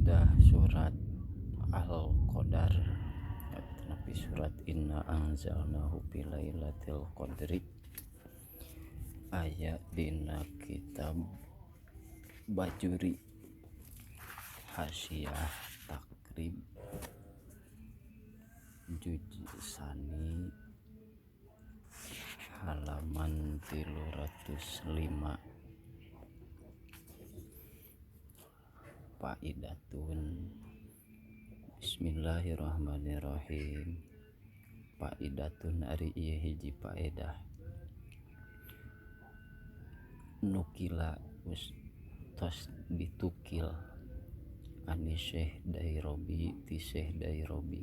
Paedah surat Al-Qadar tapi surat Inna anzalnahu fi lailatul qadri aya dina kitab Bajuri Hasyiah Takrib Juz Sani halaman 305. Faidatun. Bismillahirrahmanirrahim. Faidatun ari ieu hiji faedah nukila tos ditukil ani Syekh Dairobi ti Syekh Dairobi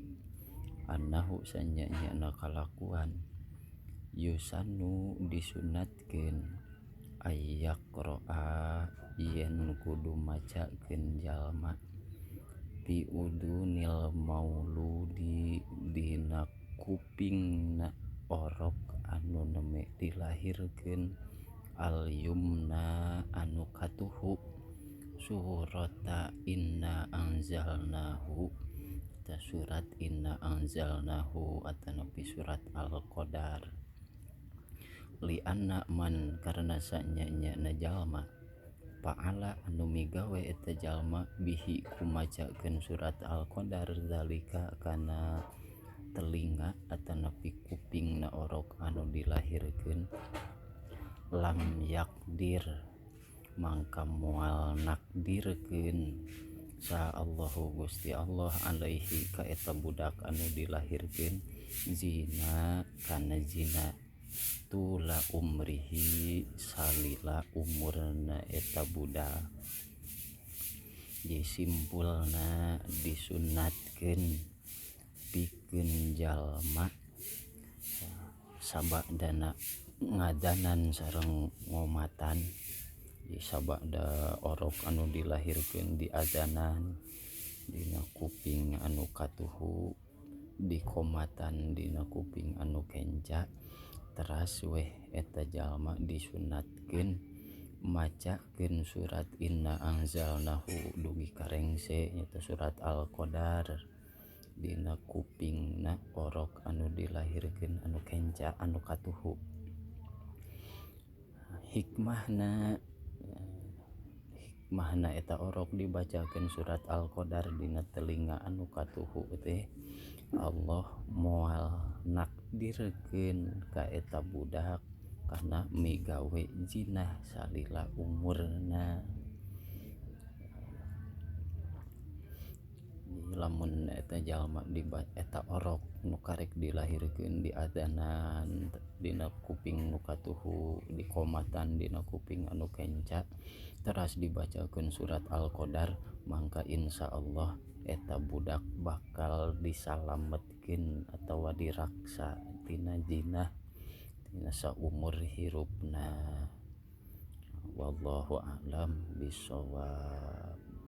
annahu sanya-nyana kalakuan yusanu disunatkeun ayyaqra'a yen kudu macakeun jalma fi udunil mauludi dina kupingna orok anu neme dilahirkeun al yumna anu katuhu surata inna anzalnahu ta surat inna anzalnahu atanapi surat al-qadar li anna man karena sanya-nyana jalma fa'ala anu migawe eta jalma bihi kumacakeun surat al-qadar zalika kana telinga atanapi kupingna orok anu dilahirkeun lam yakdir mangka moal nakdirkeun sa Allahu Gusti Allah alaihi ka eta budak anu dilahirkeun zina kana zina tula umrihi salila umurna eta budak. Jadi simpulna disunatkeun pikeun jalma sabadana ngadanan sareng ngomatan. Di sabada orok anu dilahirkeun di adanan dina kuping anu katuhu dikomatan dina kuping anu kenca teras weh eta jalma disunatkeun macakeun surat inna anzalnahu dugi karengse nyata surat al-qadar dina kupingna orok anu dilahirkeun anu kenca anu katuhu. Hikmahna eta orok dibacakeun surat al-qadar dina telinga anu katuhu teh Allah moal nakdirkeun ka eta budak kana migawe jinah salila umurna. Lamun eta jalma eta orok nu karek dilahirkeun di adanan dina kuping nu katuhu dikomatan dina kuping anu kenca teras dibacakeun surat al-qadar mangka insyaallah eta budak bakal disalametkeun atawa diraksa tina jinah tina saumur hirupna. Wallahu a'lam bishawab.